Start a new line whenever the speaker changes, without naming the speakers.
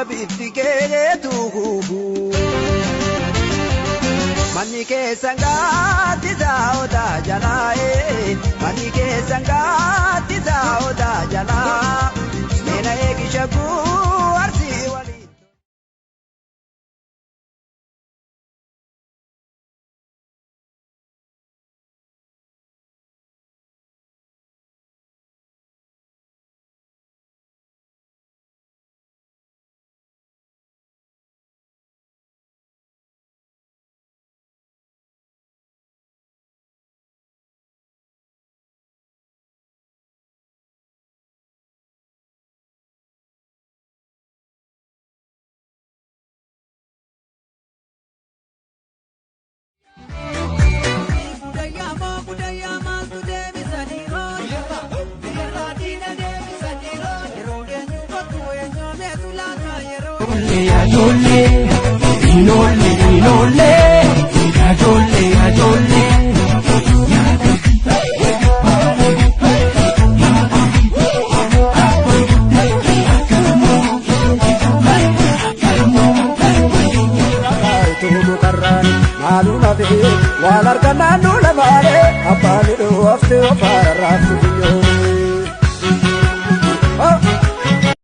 bifti keetu. Manni keessan gaaddisa odaa jalaa manni keessan gaaddisa odaa jalaa meena eegisha kuu arsii walii.
Ajoollee, inoollee, inoollee, ajoollee, ajoollee.
Maaluma fi waan harka naannoo lamaanee abbaan hidhuu haftee ofaara raabsu.